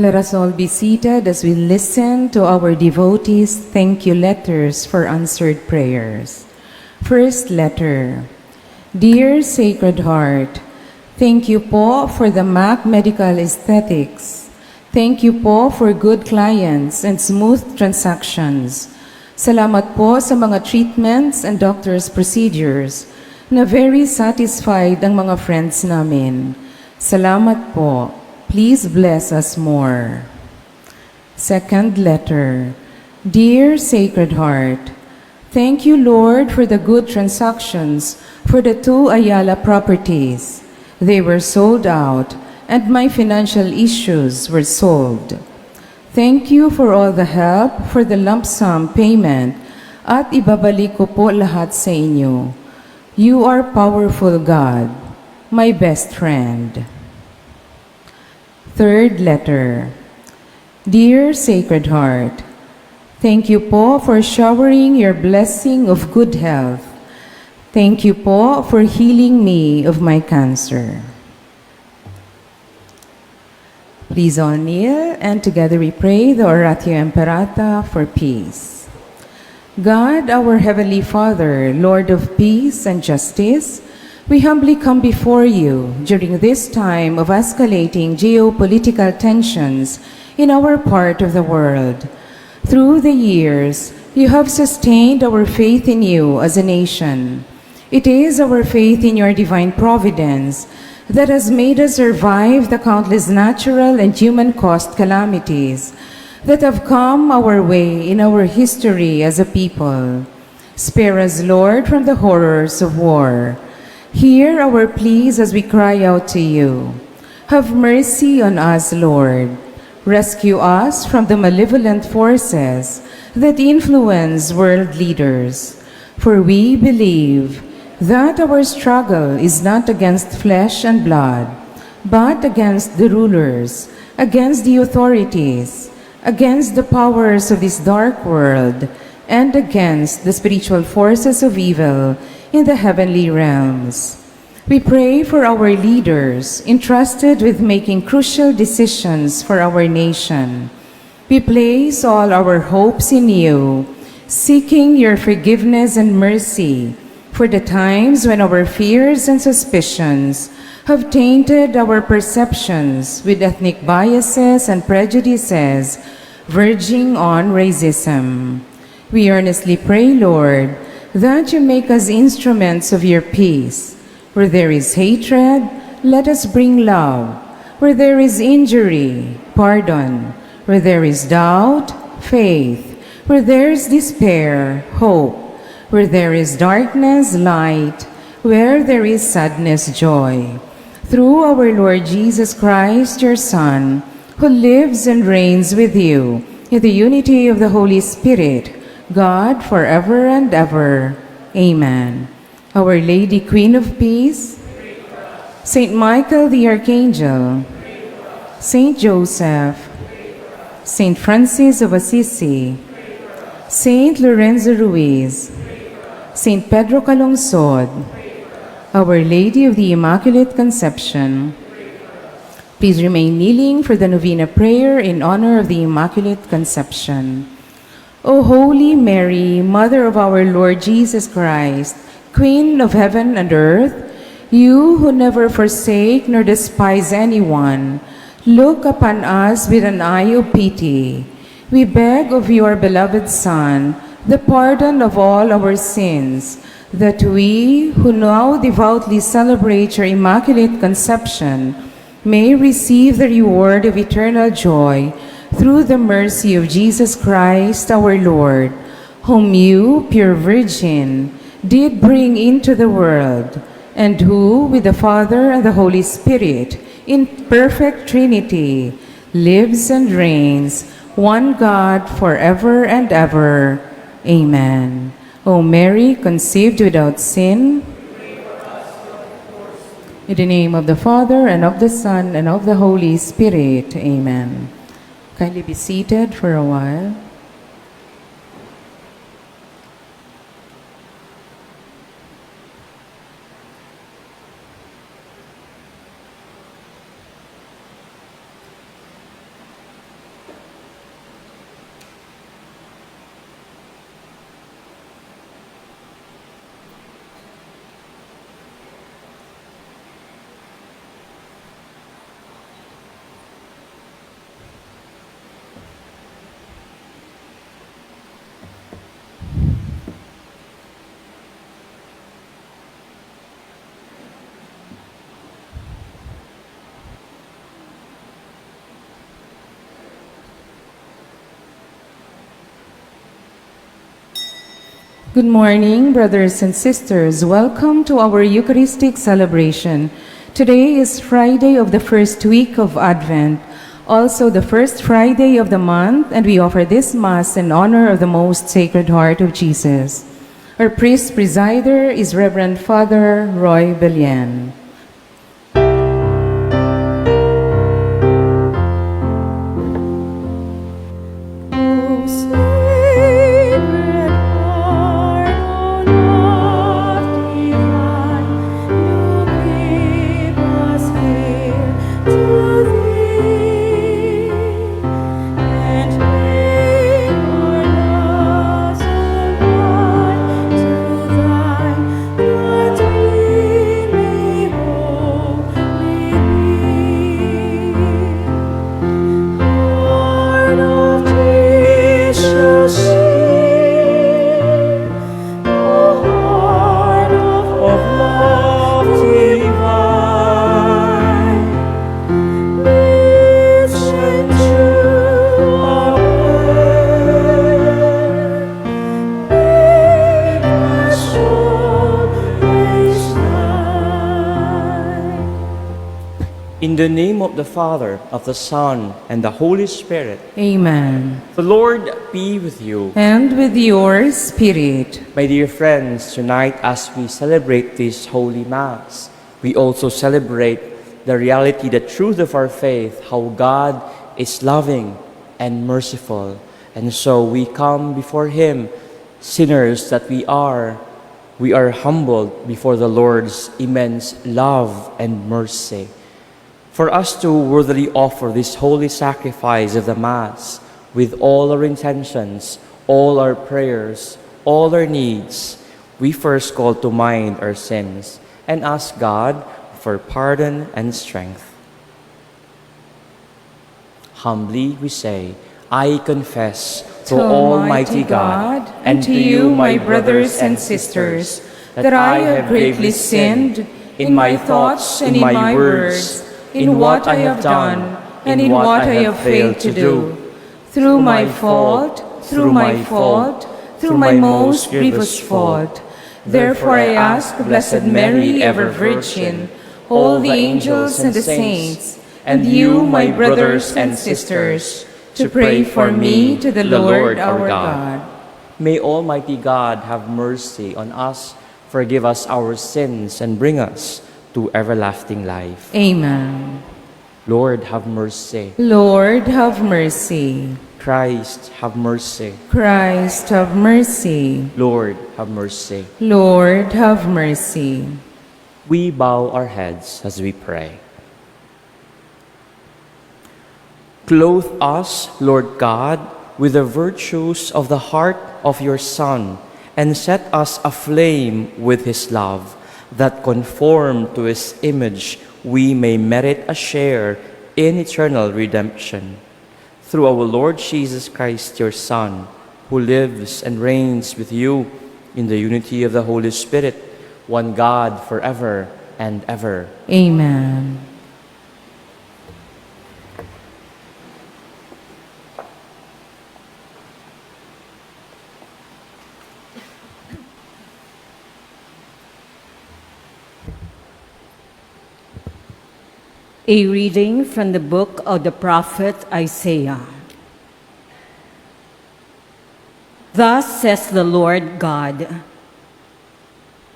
Let us all be seated as we listen to our devotees' thank you letters for answered prayers. First letter. Dear Sacred Heart, thank you po for the Mac Medical Aesthetics. Thank you po for good clients and smooth transactions. Salamat po sa mga treatments and doctor's procedures na very satisfied ang mga friends namin. Salamat po. Please bless us more. Second letter. Dear Sacred Heart, thank you, Lord, for the good transactions for the two Ayala properties. They were sold out, and my financial issues were solved. Thank you for all the help for the lump sum payment at ibabalik ko po lahat sa inyo. You are powerful God, my best friend. Third letter. Dear Sacred Heart, thank you po for showering your blessing of good health. Thank you po for healing me of my cancer. Please all kneel, and together we pray the Oratio Imperata for peace. God, our Heavenly Father, Lord of peace and justice, we humbly come before you during this time of escalating geopolitical tensions in our part of the world. Through the years, you have sustained our faith in you as a nation. It is our faith in your divine providence that has made us survive the countless natural and human caused calamities that have come our way in our history as a people. Spare us, Lord, from the horrors of war. Hear our pleas as we cry out to you. Have mercy on us, Lord. Rescue us from the malevolent forces that influence world leaders. For we believe that our struggle is not against flesh and blood, but against the rulers, against the authorities, against the powers of this dark world, and against the spiritual forces of evil in the heavenly realms. We pray for our leaders entrusted with making crucial decisions for our nation. We place all our hopes in you, seeking your forgiveness and mercy for the times when our fears and suspicions have tainted our perceptions with ethnic biases and prejudices verging on racism. We earnestly pray, Lord, that you make us instruments of your peace. Where there is hatred, let us bring love. Where there is injury, pardon. Where there is doubt, faith. Where there is despair, hope. Where there is darkness, light. Where there is sadness, joy. Through our Lord Jesus Christ, your Son, who lives and reigns with you in the unity of the Holy Spirit, God forever and ever. Amen. Our Lady, Queen of Peace, Saint Michael the Archangel, Saint Joseph, Saint Francis of Assisi, Saint Lorenzo Ruiz, Saint Pedro Calungsod, Our Lady of the Immaculate Conception. Please remain kneeling for the novena prayer in honor of the Immaculate Conception. O Holy Mary, Mother of our Lord Jesus Christ, Queen of heaven and earth, you who never forsake nor despise anyone, look upon us with an eye of pity. We beg of your beloved Son the pardon of all our sins, that we, who now devoutly celebrate your Immaculate Conception, may receive the reward of eternal joy through the mercy of Jesus Christ our Lord, whom you, pure Virgin, did bring into the world, and who, with the Father and the Holy Spirit, in perfect Trinity, lives and reigns, one God, forever and ever. Amen. O Mary, conceived without sin, in the name of the Father, and of the Son, and of the Holy Spirit. Amen. Kindly be seated for a while. Good morning, brothers and sisters. Welcome to our Eucharistic celebration. Today is Friday of the first week of Advent, also the first Friday of the month, and we offer this Mass in honor of the Most Sacred Heart of Jesus. Our priest presider is Reverend Father Roy Belien. O Sacred Heart, O Love divine, do keep us near to Thee, and make our love so like to Thine, that we may wholly be. Heart of Jesus, O heart of love divine, listen to our prayer, make us always Thine. In the name of the Father, of the Son, and the Holy Spirit, Amen. The Lord be with you. And with your spirit. My dear friends, tonight as we celebrate this Holy Mass, we also celebrate the reality, the truth of our faith, how God is loving and merciful. And so we come before Him, sinners that we are humbled before the Lord's immense love and mercy. For us to worthily offer this holy sacrifice of the Mass with all our intentions, all our prayers, all our needs, we first call to mind our sins and ask God for pardon and strength. Humbly we say, I confess to Almighty God and to you, my brothers and sisters, that I have greatly sinned in my thoughts and in my words, in what I have done and in what I have failed to do. Through my fault, through my fault, through my most grievous fault. Therefore I ask Blessed Mary, ever Virgin, all the angels and the saints, and you, my brothers and sisters, to pray for me to the Lord our God. May Almighty God have mercy on us, forgive us our sins, and bring us to everlasting life. Amen. Lord, have mercy. Lord, have mercy. Christ, have mercy. Christ, have mercy. Lord, have mercy. Lord, have mercy. We bow our heads as we pray. Clothe us, Lord God, with the virtues of the heart of your Son, and set us aflame with his love, that conformed to his image we may merit a share in eternal redemption. Through our Lord Jesus Christ, your Son, who lives and reigns with you in the unity of the Holy Spirit, one God forever and ever. Amen. A reading from the book of the prophet Isaiah. Thus says the Lord God,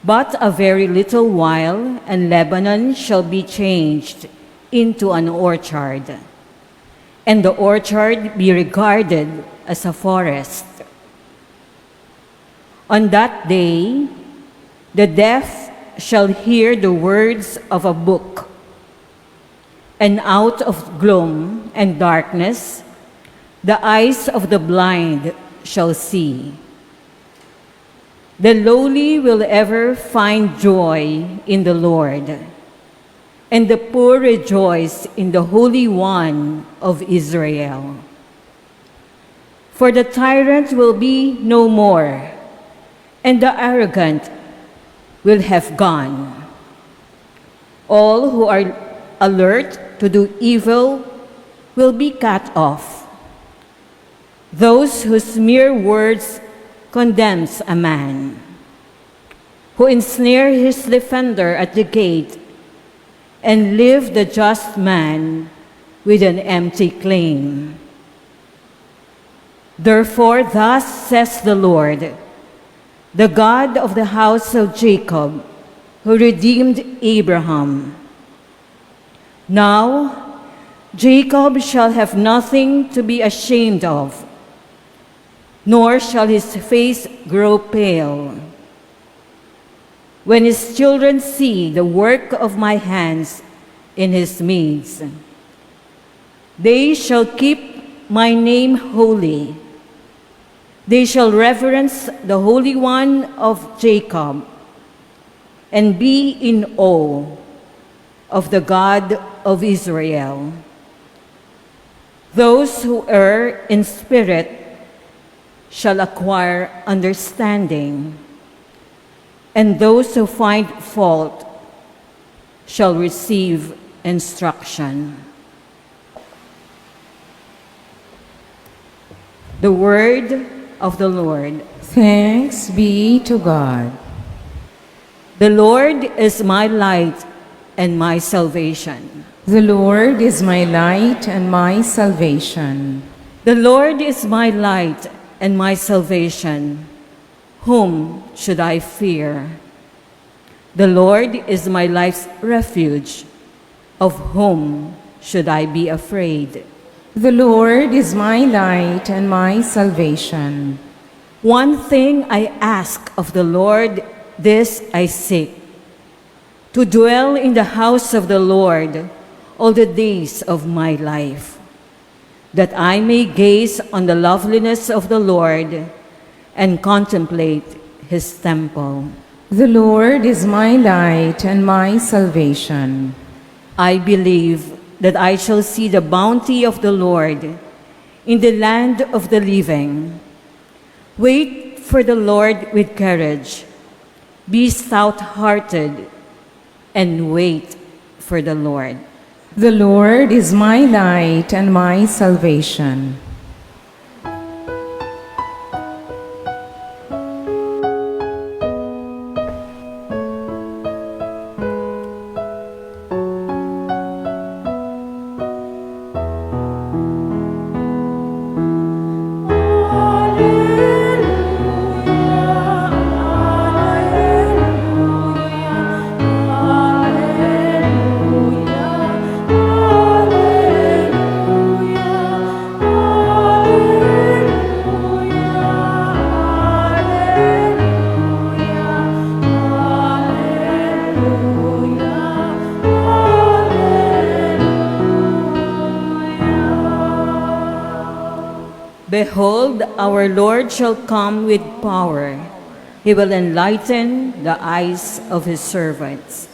"But a very little while, and Lebanon shall be changed into an orchard, and the orchard be regarded as a forest. On that day, the deaf shall hear the words of a book, and out of gloom and darkness, the eyes of the blind shall see. The lowly will ever find joy in the Lord, and the poor rejoice in the Holy One of Israel. For the tyrant will be no more, and the arrogant will have gone. All who are alert to do evil will be cut off. Those whose mere words condemns a man, who ensnare his defender at the gate and leave the just man with an empty claim. Therefore, thus says the Lord, the God of the house of Jacob, who redeemed Abraham: Now, Jacob shall have nothing to be ashamed of, nor shall his face grow pale. When his children see the work of my hands in his midst, they shall keep my name holy. They shall reverence the Holy One of Jacob and be in awe of the God of Israel. Those who err in spirit shall acquire understanding, and those who find fault shall receive instruction. The word of the Lord. Thanks be to God. The Lord is my light and my salvation. The Lord is my light and my salvation. The Lord is my light and my salvation. Whom should I fear? The Lord is my life's refuge. Of whom should I be afraid? The Lord is my light and my salvation. One thing I ask of the Lord, this I seek: to dwell in the house of the Lord all the days of my life, that I may gaze on the loveliness of the Lord and contemplate his temple. The Lord is my light and my salvation. I believe that I shall see the bounty of the Lord in the land of the living. Wait for the Lord with courage. Be stout-hearted and wait for the Lord. The Lord is my light and my salvation. Behold, our Lord shall come with power. He will enlighten the eyes of his servants.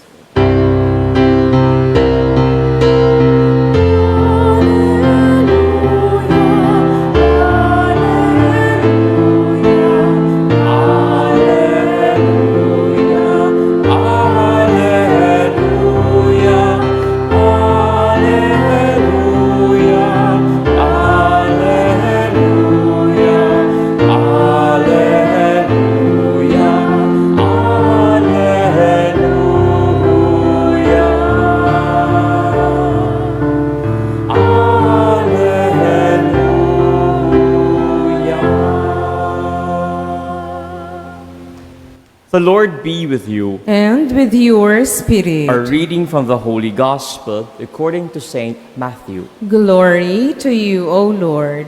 The Lord be with you. And with your spirit. A reading from the Holy Gospel according to Saint Matthew. Glory to you, O Lord.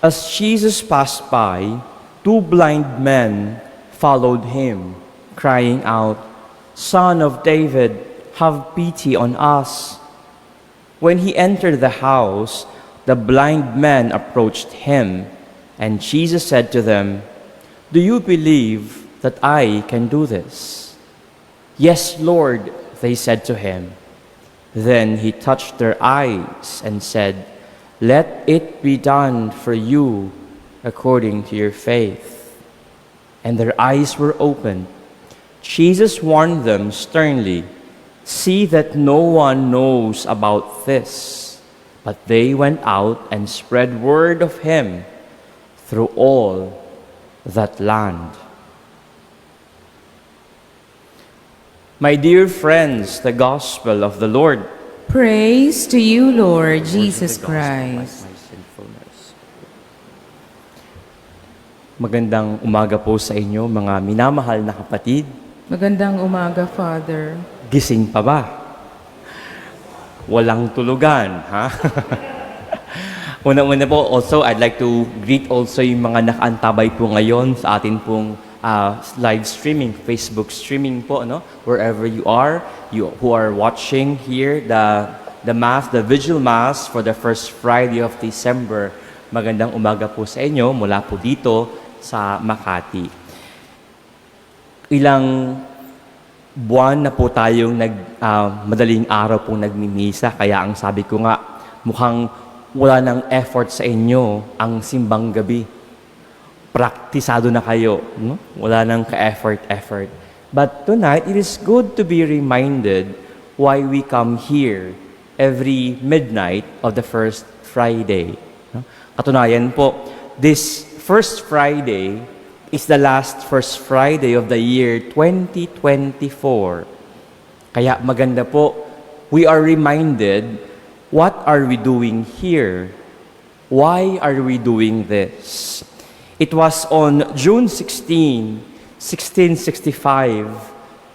As Jesus passed by, two blind men followed him, crying out, "Son of David, have pity on us." When he entered the house, the blind men approached him, and Jesus said to them, "Do you believe that I can do this?" "Yes, Lord," they said to him. Then he touched their eyes and said, "Let it be done for you according to your faith." And their eyes were opened. Jesus warned them sternly, "See that no one knows about this." But they went out and spread word of him through all that land. My dear friends, the gospel of the Lord. Praise to you, Lord Words of Jesus the gospel, like Christ. My sinfulness. Magandang umaga po sa inyo, mga minamahal na kapatid. Magandang umaga, Father. Gising pa ba? Walang tulugan, ha? Una-una po, also, I'd like to greet also yung mga nakaantabay po ngayon sa atin pong live streaming, Facebook streaming po, no? Wherever you are, you who are watching here, the Mass, the Vigil Mass for the first Friday of December. Magandang umaga po sa inyo mula po dito sa Makati. Ilang buwan na po tayong madaling araw pong nagmimisa. Kaya ang sabi ko nga, mukhang wala nang effort sa inyo ang simbang gabi. Praktisado na kayo. No? Wala nang ka-effort, effort. But tonight, it is good to be reminded why we come here every midnight of the first Friday. No? Katunayan po, this first Friday is the last first Friday of the year 2024. Kaya maganda po, we are reminded, what are we doing here? Why are we doing this? It was on June 16, 1665,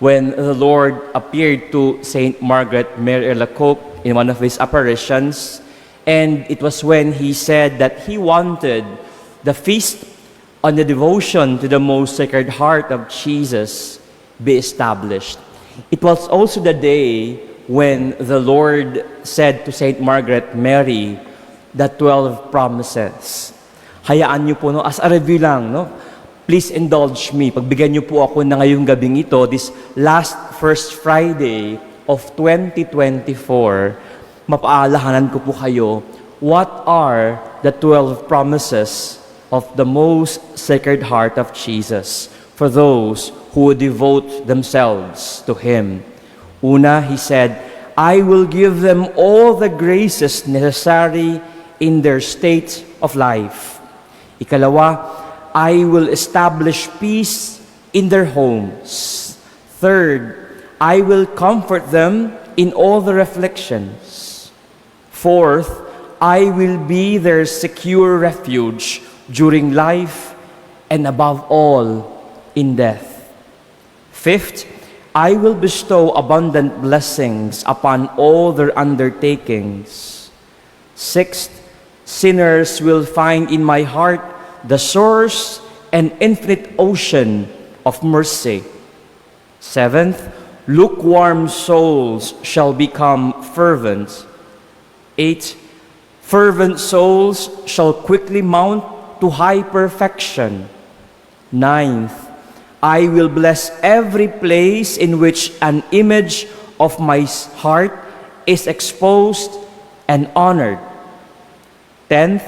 when the Lord appeared to Saint Margaret Mary Alacoque in one of his apparitions, and it was when he said that he wanted the feast on the devotion to the Most Sacred Heart of Jesus be established. It was also the day when the Lord said to Saint Margaret Mary the 12 promises. Hayaan niyo po, no, as a review lang, no, please indulge me. Pagbigyan niyo po ako na ngayong gabing ito, this last first Friday of 2024, mapaalahanan ko po kayo, what are the 12 promises of the Most Sacred Heart of Jesus for those who would devote themselves to Him. Una, he said, "I will give them all the graces necessary in their state of life." Ikalawa, "I will establish peace in their homes." Third, "I will comfort them in all their afflictions." Fourth, "I will be their secure refuge during life and above all in death." Fifth, "I will bestow abundant blessings upon all their undertakings." Sixth, "Sinners will find in my heart the source and infinite ocean of mercy." Seventh, "Lukewarm souls shall become fervent." Eight, "Fervent souls shall quickly mount to high perfection." Ninth, "I will bless every place in which an image of my heart is exposed and honored." 10th,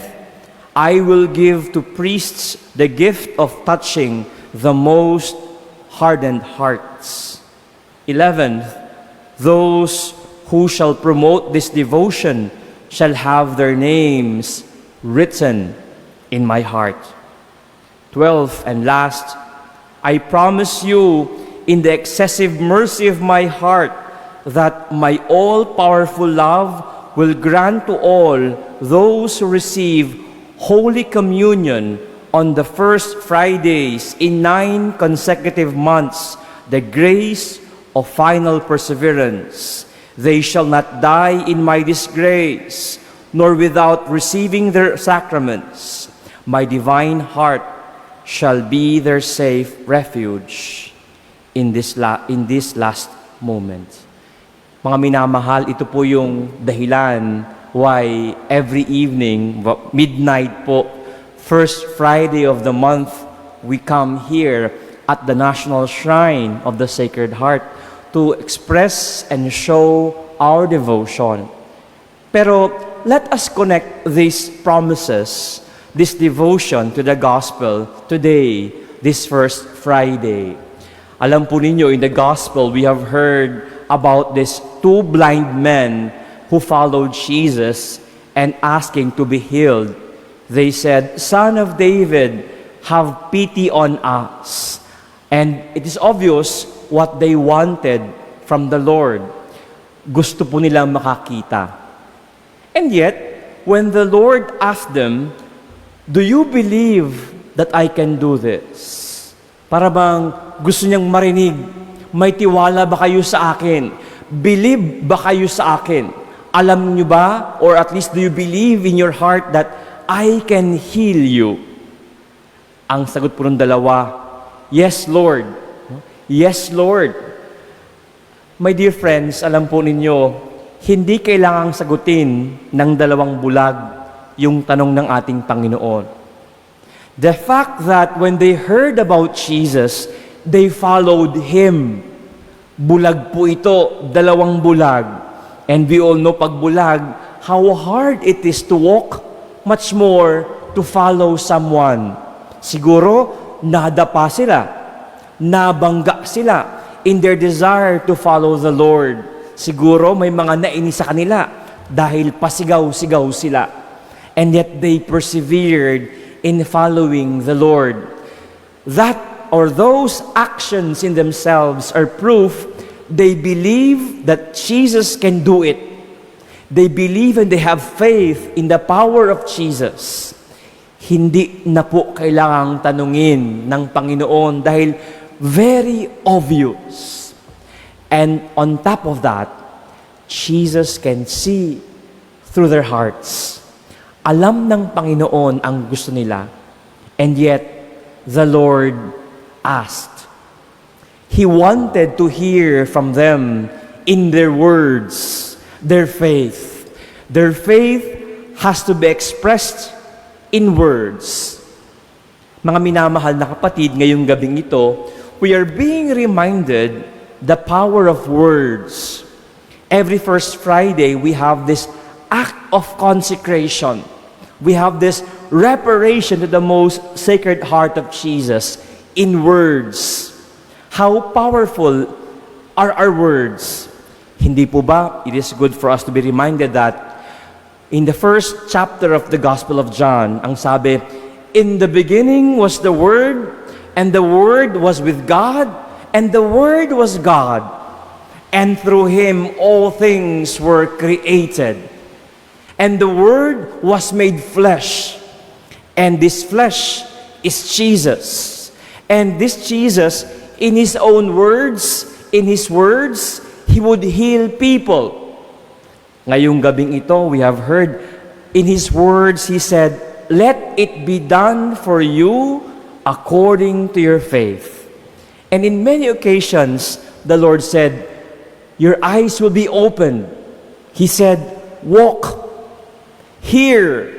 "I will give to priests the gift of touching the most hardened hearts." 11th, "Those who shall promote this devotion shall have their names written in my heart." 12th and last, "I promise you in the excessive mercy of my heart that my all-powerful love will grant to all those who receive Holy Communion on the first Fridays in 9 consecutive months the grace of final perseverance. They shall not die in my disgrace, nor without receiving their sacraments. My divine heart shall be their safe refuge in this last moment." Mga minamahal, ito po yung dahilan why every evening, midnight po, first Friday of the month, we come here at the National Shrine of the Sacred Heart to express and show our devotion. Pero let us connect these promises, this devotion to the gospel today, this first Friday. Alam po ninyo, in the gospel, we have heard about these two blind men who followed Jesus and asking to be healed. They said, "Son of David, have pity on us." And it is obvious what they wanted from the Lord. Gusto po nilang makakita. And yet, when the Lord asked them, "Do you believe that I can do this?" Para bang gusto niyang marinig, "May tiwala ba kayo sa akin? Believe ba kayo sa akin? Alam niyo ba, or at least do you believe in your heart that I can heal you?" Ang sagot po ng dalawa, "Yes, Lord. Yes, Lord." My dear friends, alam po ninyo, hindi kailangang sagutin ng dalawang bulag yung tanong ng ating Panginoon. The fact that when they heard about Jesus, they followed Him. Bulag po ito, dalawang bulag. And we all know, pag bulag, how hard it is to walk, much more to follow someone. Siguro, nadapa sila, nabangga sila in their desire to follow the Lord. Siguro may mga nainis sa kanila dahil pasigaw-sigaw sila. And yet they persevered in following the Lord. That or those actions in themselves are proof they believe that Jesus can do it. They believe and they have faith in the power of Jesus. Hindi na po kailangang tanungin ng Panginoon dahil very obvious. And on top of that, Jesus can see through their hearts. Alam ng Panginoon ang gusto nila. And yet, the Lord asked. He wanted to hear from them in their words, their faith. Their faith has to be expressed in words. Mga minamahal na kapatid, ngayong gabing ito, we are being reminded the power of words. Every first Friday, we have this act of consecration. We have this reparation to the most Sacred Heart of Jesus in words. How powerful are our words? Hindi po ba, it is good for us to be reminded that in the first chapter of the Gospel of John, ang sabi, "In the beginning was the Word, and the Word was with God, and the Word was God. And through Him all things were created. And the Word was made flesh. And this flesh is Jesus. And this Jesus, in His own words, in His words, He would heal people." Ngayong gabing ito, we have heard, in His words, He said, "Let it be done for you according to your faith." And in many occasions, the Lord said, "Your eyes will be opened." He said, "Walk." Hear.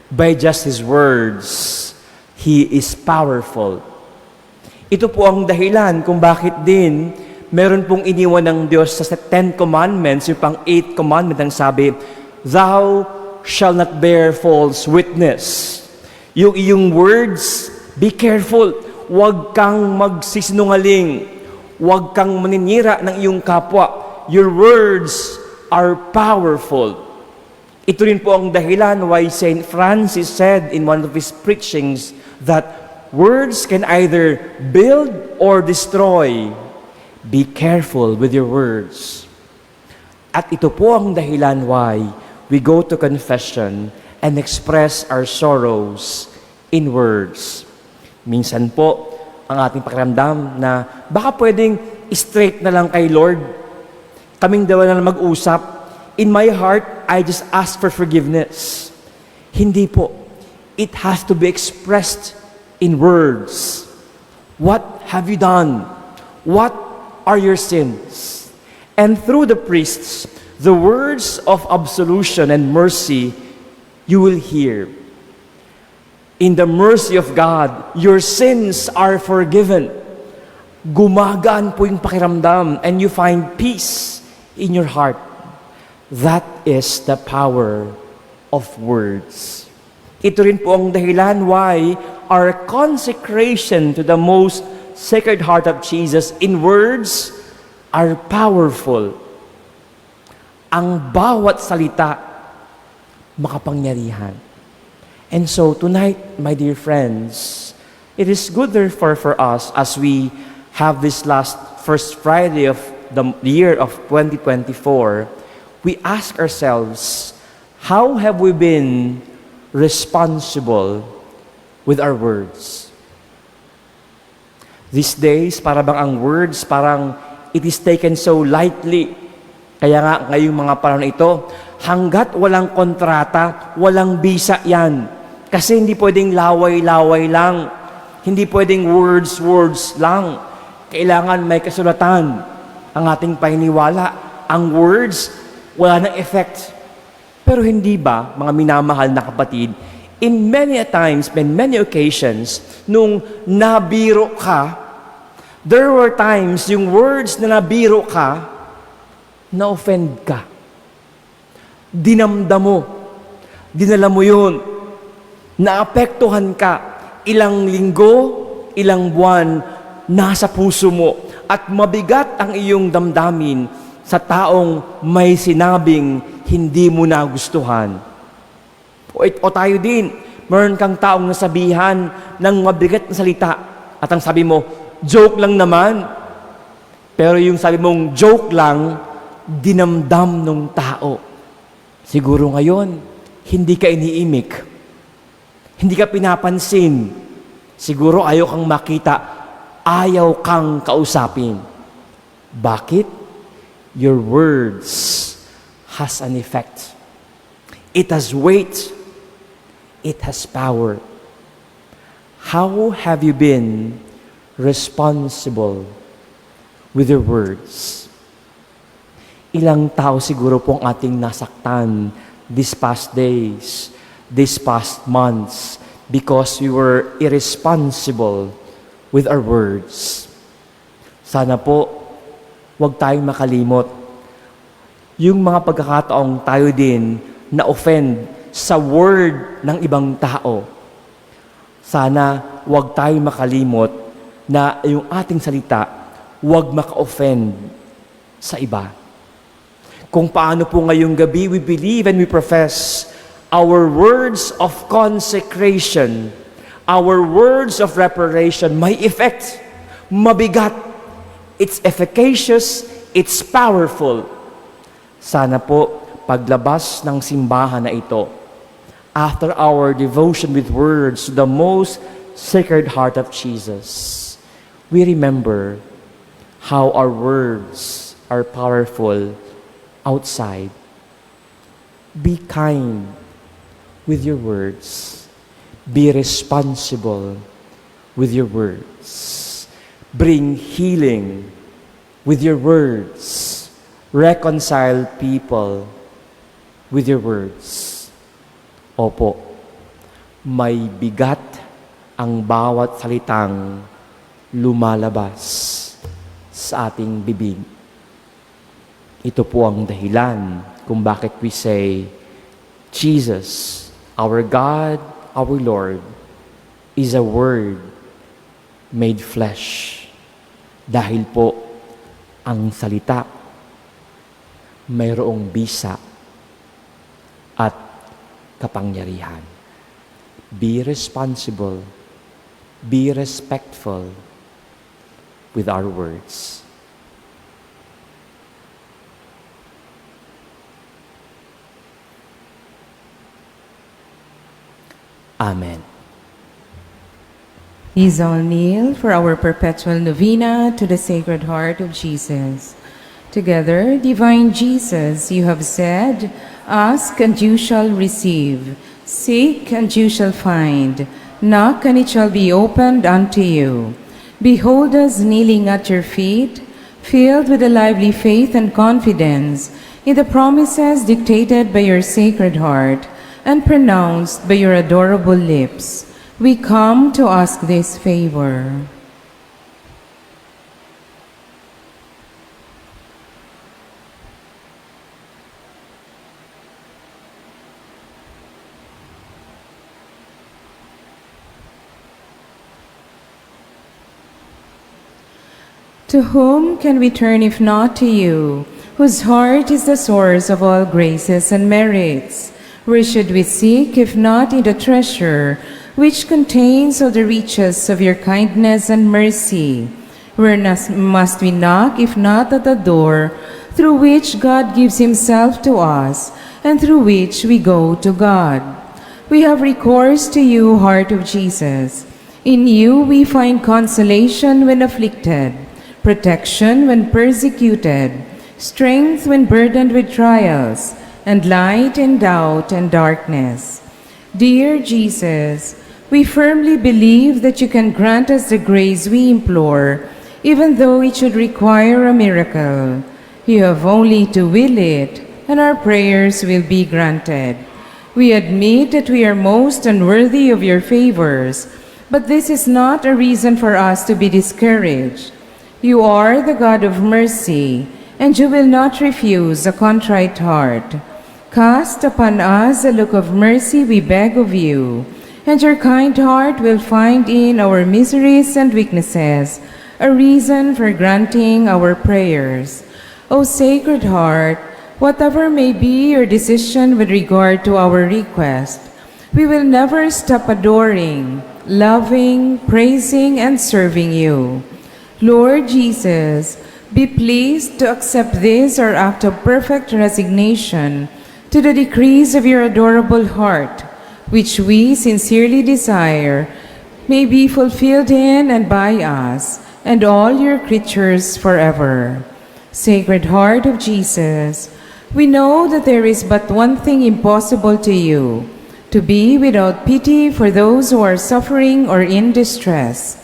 By just His words, He is powerful. Ito po ang dahilan kung bakit din meron pong iniwan ng Diyos sa Ten Commandments, yung pang Eighth Commandment, ang sabi, "Thou shall not bear false witness." Yung iyong words, be careful. Huwag kang magsisinungaling. Huwag kang maninira ng iyong kapwa. Your words are powerful. Ito rin po ang dahilan why St. Francis said in one of his preachings that words can either build or destroy. Be careful with your words. At ito po ang dahilan why we go to confession and express our sorrows in words. Minsan po, ang ating pakiramdam na baka pwedeng straight na lang kay Lord. Kaming dalawa na lang mag-usap. In my heart, I just ask for forgiveness. Hindi po. It has to be expressed in words. What have you done? What are your sins? And through the priests, the words of absolution and mercy you will hear. In the mercy of God, your sins are forgiven. Gumagaan po yung pakiramdam and you find peace in your heart. That is the power of words. Ito rin po ang dahilan why our consecration to the most Sacred Heart of Jesus in words are powerful. Ang bawat salita, Makapangyarihan. And so tonight, my dear friends, it is good therefore for us as we have this last first Friday of the year of 2024, we ask ourselves, how have we been responsible with our words? These days, para bang ang words, parang it is taken so lightly. Kaya nga, ngayong mga panahon ito, hanggat walang kontrata, walang bisa yan. Kasi hindi pwedeng laway-laway lang. Hindi pwedeng words-words lang. Kailangan may kasulatan ang ating paniniwala. Ang words, wala nang effect. Pero hindi ba, mga minamahal na kapatid, in many a times, in many occasions, nung nabiro ka, there were times yung words na nabiro ka, na-offend ka. Dinamdam mo. Dinala mo yun. Naapektuhan ka. Ilang linggo, ilang buwan, nasa puso mo. At mabigat ang iyong damdamin sa taong may sinabing hindi mo nagustuhan. O tayo din, meron kang taong nasabihan ng mabigat na salita. At ang sabi mo, "Joke lang naman." Pero yung sabi mong joke lang, dinamdam ng tao. Siguro ngayon, hindi ka iniimik. Hindi ka pinapansin. Siguro ayaw kang makita, ayaw kang kausapin. Bakit? Your words has an effect. It has weight. It has power. How have you been responsible with your words? Ilang tao siguro po ang ating nasaktan these past days, these past months, because we were irresponsible with our words. Sana po, huwag tayong makalimot. Yung mga pagkakataong tayo din na-offend sa word ng ibang tao. Sana huwag tayong makalimot na yung ating salita, huwag maka-offend sa iba. Kung paano po ngayong gabi we believe and we profess our words of consecration, our words of reparation may effect, mabigat, it's efficacious, it's powerful. Sana po, paglabas ng simbahan na ito, after our devotion with words to the most Sacred Heart of Jesus, we remember how our words are powerful outside. Be kind with your words. Be responsible with your words. Bring healing with your words. Reconcile people with your words. Opo, may bigat ang bawat salitang lumalabas sa ating bibig. Ito po ang dahilan kung bakit we say, Jesus, our God, our Lord, is a Word made flesh. Dahil po, ang salita mayroong bisa at kapangyarihan. Be responsible, be respectful with our words. Amen. Please all kneel for our perpetual novena to the Sacred Heart of Jesus. Together, Divine Jesus, you have said, "Ask and you shall receive, seek and you shall find, knock and it shall be opened unto you." Behold us kneeling at your feet, filled with a lively faith and confidence in the promises dictated by your Sacred Heart and pronounced by your adorable lips. We come to ask this favor. To whom can we turn if not to you, whose heart is the source of all graces and merits? Where should we seek if not in the treasure which contains all the riches of your kindness and mercy? Where must we knock if not at the door through which God gives himself to us and through which we go to God? We have recourse to you, Heart of Jesus. In you we find consolation when afflicted, protection when persecuted, strength when burdened with trials, and light in doubt and darkness. Dear Jesus, we firmly believe that you can grant us the grace we implore, even though it should require a miracle. You have only to will it, and our prayers will be granted. We admit that we are most unworthy of your favors, but this is not a reason for us to be discouraged. You are the God of mercy, and you will not refuse a contrite heart. Cast upon us a look of mercy, we beg of you, and your kind heart will find in our miseries and weaknesses a reason for granting our prayers. O Sacred Heart, whatever may be your decision with regard to our request, we will never stop adoring, loving, praising, and serving you. Lord Jesus, be pleased to accept this our act of perfect resignation to the decrees of your adorable heart, which we sincerely desire may be fulfilled in and by us and all your creatures forever. Sacred Heart of Jesus, we know that there is but one thing impossible to you, to be without pity for those who are suffering or in distress.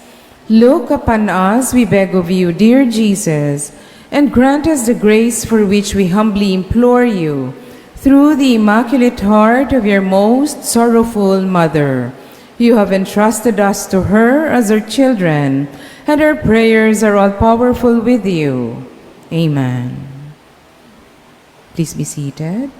Look upon us, we beg of you, dear Jesus, and grant us the grace for which we humbly implore you, through the Immaculate Heart of your most sorrowful Mother. You have entrusted us to her as our children, and our prayers are all powerful with you. Amen. Please be seated.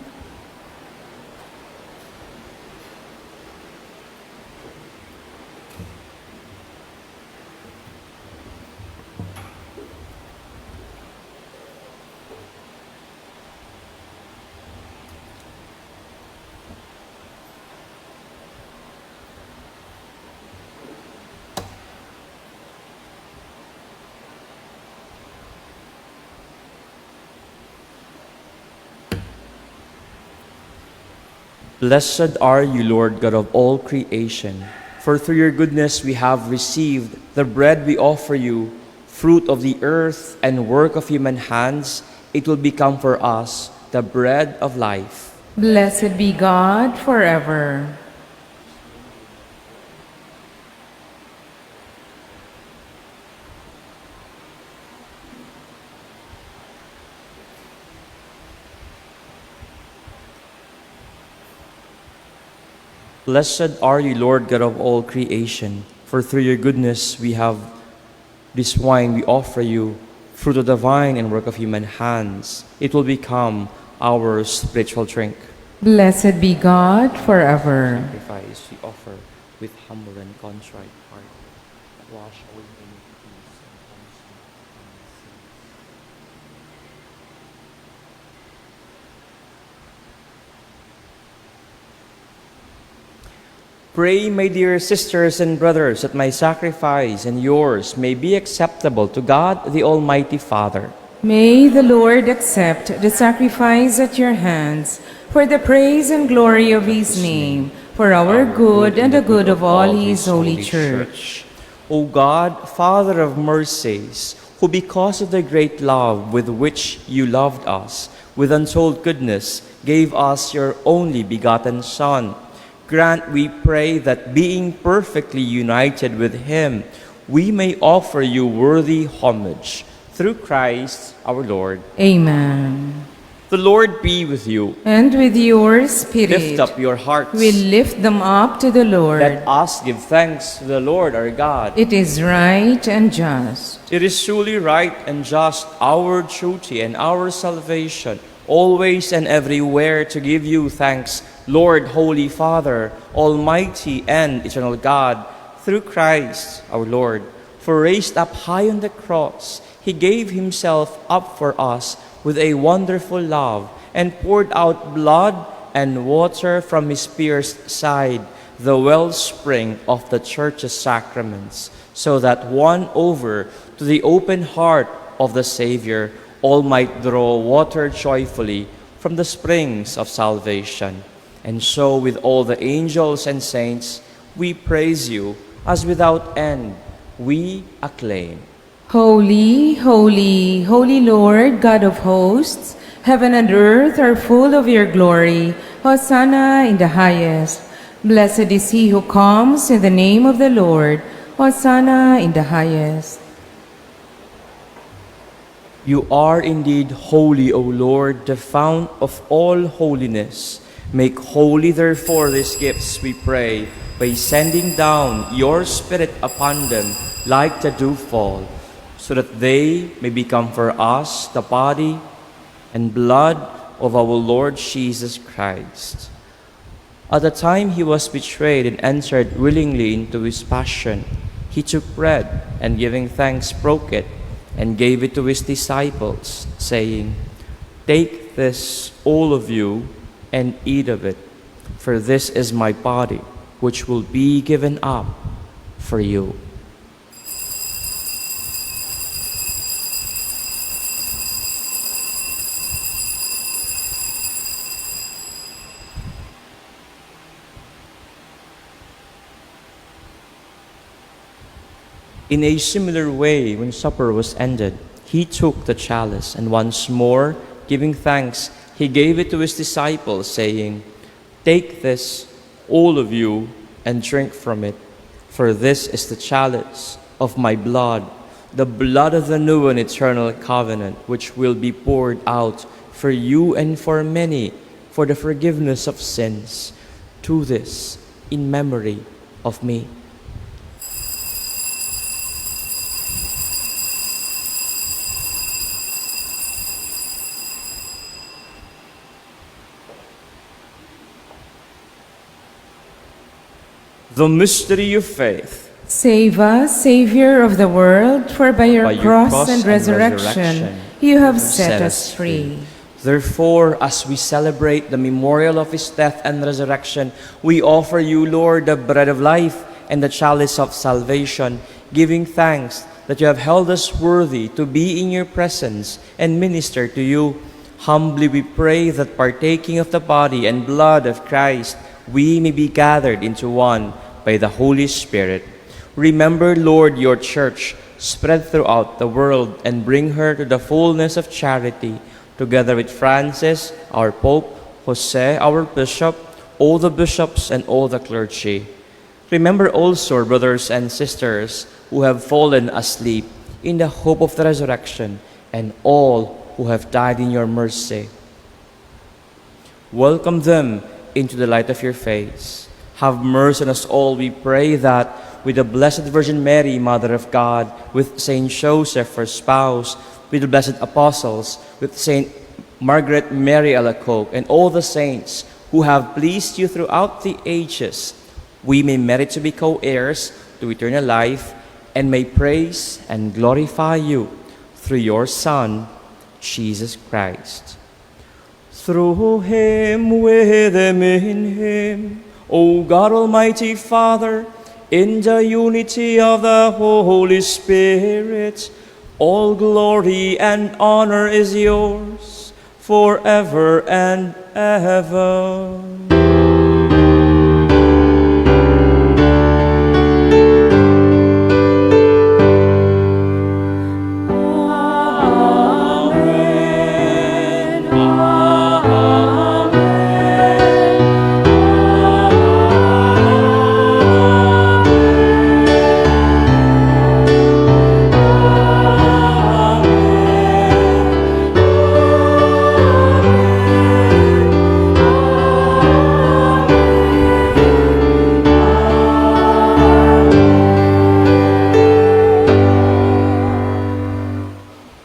Blessed are you, Lord God of all creation, for through your goodness we have received the bread we offer you, fruit of the earth and work of human hands. It will become for us the bread of life. Blessed be God forever. Blessed are you, Lord God of all creation, for through your goodness we have this wine we offer you, fruit of the vine and work of human hands. It will become our spiritual drink. Blessed be God forever. Sacrifice we offer with humble and contrite heart. Wash away iniquities and consume sins. Pray, my dear sisters and brothers, that my sacrifice and yours may be acceptable to God, the Almighty Father. May the Lord accept the sacrifice at your hands for the praise and glory of his name, for our good and the good of all his holy church. O God, Father of mercies, who because of the great love with which you loved us, with untold goodness, gave us your only begotten Son, grant, we pray, that being perfectly united with him, we may offer you worthy homage. Through Christ our Lord. Amen. The Lord be with you. And with your spirit, Lift up your hearts. we lift them up to the Lord. Let us give thanks to the Lord our God. It is right and just. It is truly right and just, our duty and our salvation, always and everywhere to give you thanks, Lord, Holy Father, Almighty and eternal God, through Christ our Lord. For raised up high on the cross, he gave himself up for us with a wonderful love and poured out blood and water from his pierced side, the wellspring of the Church's sacraments, so that won over to the open heart of the Savior, all might draw water joyfully from the springs of salvation. And so, with all the angels and saints, we praise you as without end we acclaim. Holy, holy, holy Lord, God of hosts, heaven and earth are full of your glory. Hosanna in the highest. Blessed is he who comes in the name of the Lord. Hosanna in the highest. You are indeed holy, O Lord, the fount of all holiness. Make holy, therefore, these gifts, we pray, by sending down your Spirit upon them like the dewfall, so that they may become for us the body and blood of our Lord Jesus Christ. At the time he was betrayed and entered willingly into his passion, he took bread and, giving thanks, broke it and gave it to his disciples, saying, "Take this, all of you, and eat of it, for this is my body, which will be given up for you." In a similar way, when supper was ended, he took the chalice, and once more, giving thanks, he gave it to his disciples, saying, "Take this, all of you, and drink from it, for this is the chalice of my blood, the blood of the new and eternal covenant, which will be poured out for you and for many for the forgiveness of sins. Do this in memory of me." The mystery of faith. Save us, Savior of the world, for by your By your cross and resurrection you have set us free. Therefore, as we celebrate the memorial of his death and resurrection, we offer you, Lord, the bread of life and the chalice of salvation, giving thanks that you have held us worthy to be in your presence and minister to you. Humbly we pray that, partaking of the body and blood of Christ, we may be gathered into one by the Holy Spirit. Remember, Lord, your church spread throughout the world and bring her to the fullness of charity, together with Francis, our Pope, Jose, our Bishop, all the bishops and all the clergy. Remember also our brothers and sisters who have fallen asleep in the hope of the resurrection, and all who have died in your mercy. Welcome them into the light of your face. Have mercy on us all, we pray, that with the Blessed Virgin Mary, Mother of God, with Saint Joseph, her spouse, with the blessed apostles, with Saint Margaret Mary Alacoque, and all the saints who have pleased you throughout the ages, we may merit to be co-heirs to eternal life, and may praise and glorify you through your Son, Jesus Christ. Through him, with him, in him, O God Almighty Father, in the unity of the Holy Spirit, all glory and honor is yours forever and ever. Amen.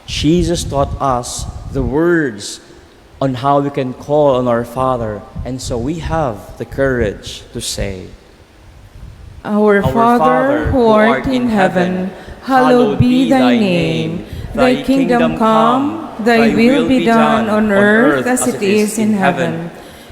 Jesus taught us the words on how we can call on our Father, and so we have the courage to say, Our Father, who art in heaven, hallowed be thy name. Thy kingdom come, thy will be done on earth as it is in heaven.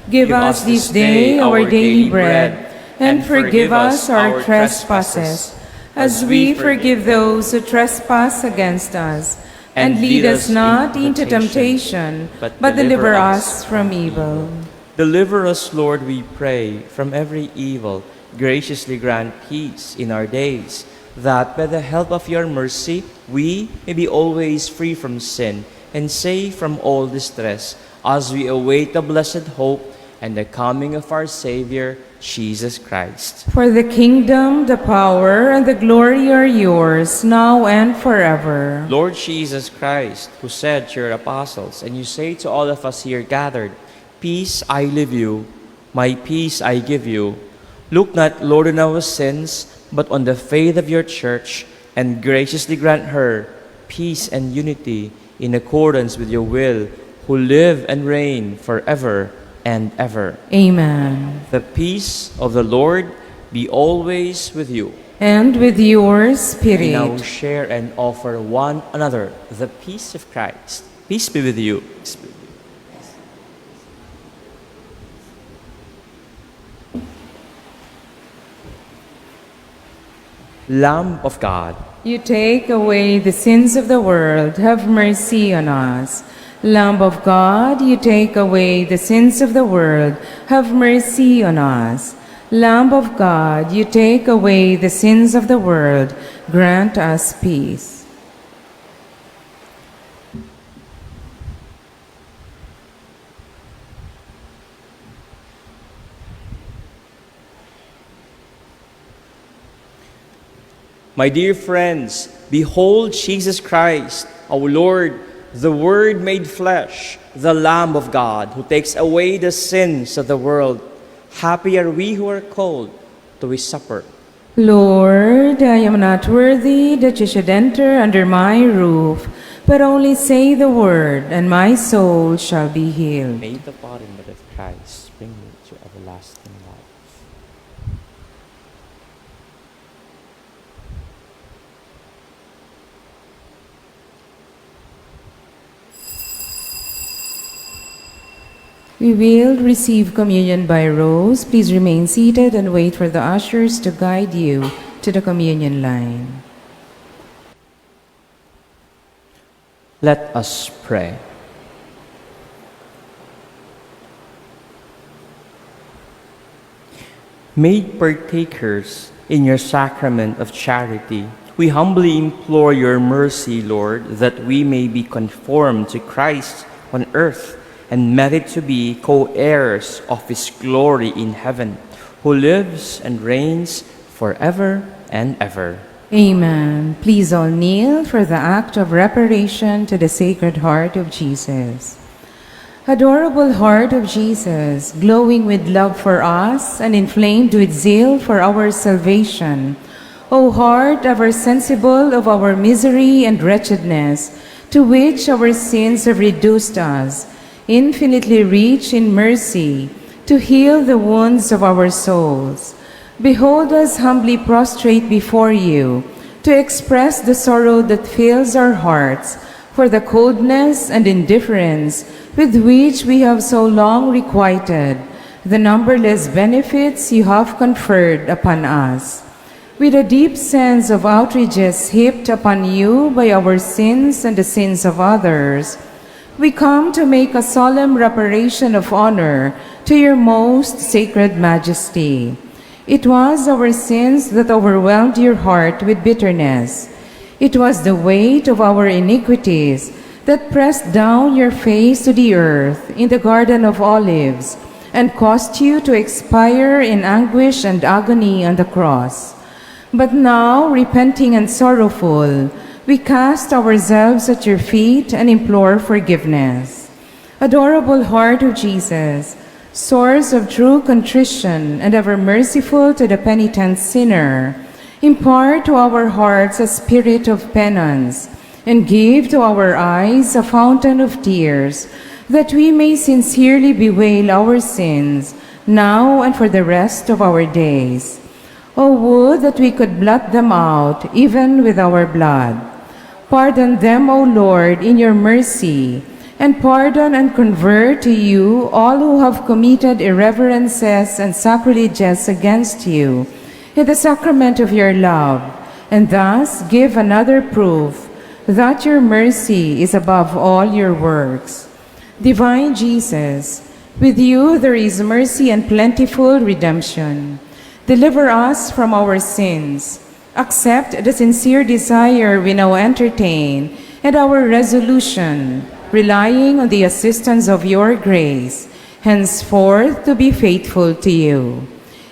Give us this day our daily bread, and forgive us our trespasses, as we forgive those who trespass against us. And lead us not into temptation, but deliver us from evil. Deliver us, Lord, we pray, from every evil. Graciously grant peace in our days, that by the help of your mercy we may be always free from sin and safe from all distress, as we await the blessed hope and the coming of our Savior, Jesus Christ. For the kingdom, the power, and the glory are yours, now and forever. Lord Jesus Christ, who said to your apostles, and you say to all of us here gathered, "Peace I leave you, my peace I give you." Look not, Lord, on our sins, but on the faith of your church, and graciously grant her peace and unity in accordance with your will, who live and reign forever and ever. Amen. The peace of the Lord be always with you. And with your We now spirit. Share and offer one another the peace of Christ. Peace be with you. Peace be with you. Lamb of God, You take away the sins of the world, have mercy on us. Lamb of God, you take away the sins of the world, have mercy on us. Lamb of God, you take away the sins of the world, grant us peace. My dear friends, behold Jesus Christ, our Lord, the Word made flesh, the Lamb of God, who takes away the sins of the world. Happy are we who are called to his supper. Lord, I am not worthy that you should enter under my roof, but only say the word, and my soul shall be healed. May the body and blood of Christ bring you to everlasting life. We will receive communion by rows. Please remain seated and wait for the ushers to guide you to the communion line. Let us pray. Made partakers in your sacrament of charity, we humbly implore your mercy, Lord, that we may be conformed to Christ on earth and merit to be co heirs of his glory in heaven, who lives and reigns forever and ever. Amen. Please all kneel for the act of reparation to the Sacred Heart of Jesus. Adorable Heart of Jesus, glowing with love for us and inflamed with zeal for our salvation, O heart ever sensible of our misery and wretchedness, to which our sins have reduced us, infinitely rich in mercy, to heal the wounds of our souls. Behold us humbly prostrate before you, to express the sorrow that fills our hearts for the coldness and indifference with which we have so long requited the numberless benefits you have conferred upon us. With a deep sense of outrages heaped upon you by our sins and the sins of others, we come to make a solemn reparation of honor to your most sacred majesty. It was our sins that overwhelmed your heart with bitterness. It was the weight of our iniquities that pressed down your face to the earth in the Garden of Olives and caused you to expire in anguish and agony on the cross. But now, repenting and sorrowful, we cast ourselves at your feet and implore forgiveness. Adorable Heart of Jesus, source of true contrition and ever merciful to the penitent sinner, impart to our hearts a spirit of penance and give to our eyes a fountain of tears, that we may sincerely bewail our sins now and for the rest of our days. O would that we could blot them out, even with our blood. Pardon them, O Lord, in your mercy, And pardon and convert to you all who have committed irreverences and sacrileges against you in the sacrament of your love, and thus give another proof that your mercy is above all your works. Divine Jesus, with you there is mercy and plentiful redemption. Deliver us from our sins. Accept the sincere desire we now entertain and our resolution, relying on the assistance of your grace, henceforth to be faithful to you.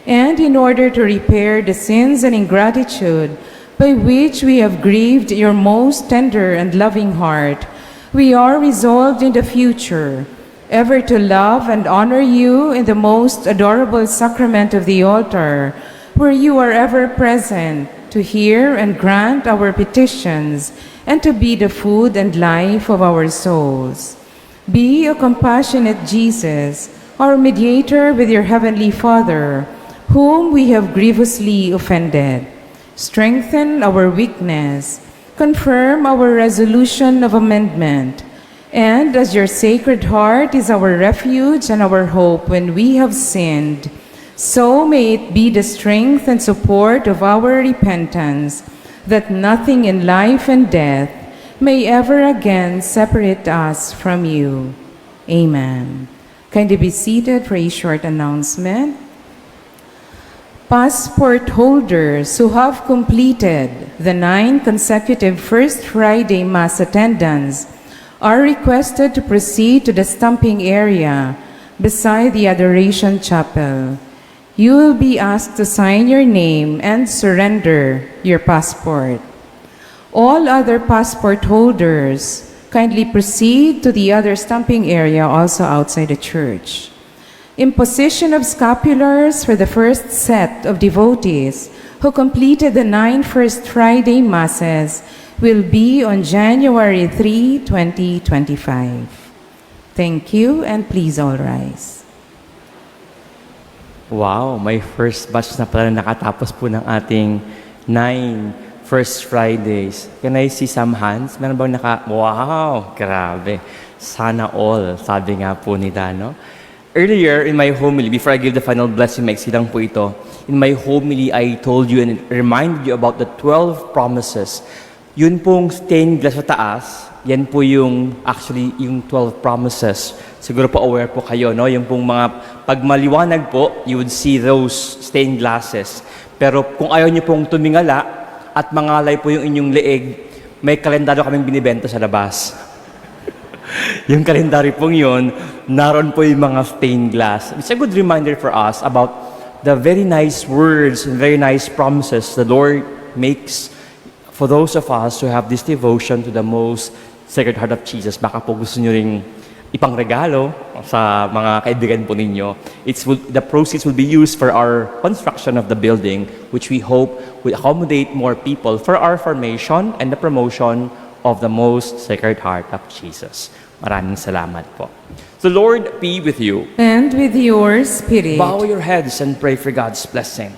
And in order to repair the sins and ingratitude by which we have grieved your most tender and loving heart, we are resolved in the future ever to love and honor you in the most adorable sacrament of the altar, where you are ever present to hear and grant our petitions and to be the food and life of our souls. Be, O compassionate Jesus, our mediator with your heavenly Father, whom we have grievously offended. Strengthen our weakness, confirm our resolution of amendment, and as your Sacred Heart is our refuge and our hope when we have sinned, so may it be the strength and support of our repentance, that nothing in life and death may ever again separate us from you. Amen. Kindly be seated for a short announcement. Passport holders who have completed the nine consecutive First Friday Mass attendance are requested to proceed to the stamping area beside the Adoration Chapel. You will be asked to sign your name and surrender your passport. All other passport holders, kindly proceed to the other stamping area also outside the church. Imposition of scapulars for the first set of devotees who completed the nine First Friday Masses will be on January 3, 2025. Thank you, and please all rise. Wow, may first batch na pala na nakatapos po ng ating nine First Fridays. Can I see some hands? Meron bang naka... Wow, grabe. Sana all, sabi nga po nila, no? Earlier in my homily, before I give the final blessing, maiksi lang po ito. In my homily, I told you and reminded you about the 12 promises. Yun pong stained glass sa taas, yan po yung actually yung 12 promises. Siguro po aware po kayo, no? Yung pong mga pag maliwanag po, you would see those stained glasses. Pero kung ayaw niyo pong tumingala at mangalay po yung inyong leeg, may kalendaryo kaming binibenta sa labas. Yung kalendaryo pong yun, naroon po yung mga stained glass. It's a good reminder for us about the very nice words and very nice promises the Lord makes for those of us who have this devotion to the most Sacred Heart of Jesus. Baka po gusto nyo ring ipangregalo sa mga kaibigan po ninyo. The proceeds will be used for our construction of the building, which we hope will accommodate more people for our formation and the promotion of the most Sacred Heart of Jesus. Maraming salamat po. The Lord be with you. And with your spirit. Bow your heads and pray for God's blessing.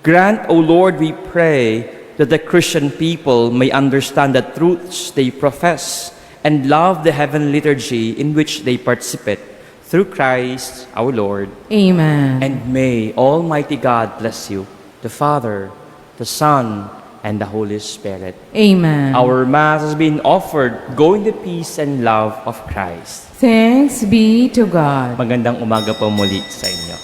Grant, O Lord, we pray, that the Christian people may understand the truths they profess and love the heavenly liturgy in which they participate. Through Christ our Lord. Amen. And may Almighty God bless you, the Father, the Son, and the Holy Spirit. Amen. Our Mass has been offered. Go in the peace and love of Christ. Thanks be to God. Magandang umaga po muli sa inyo.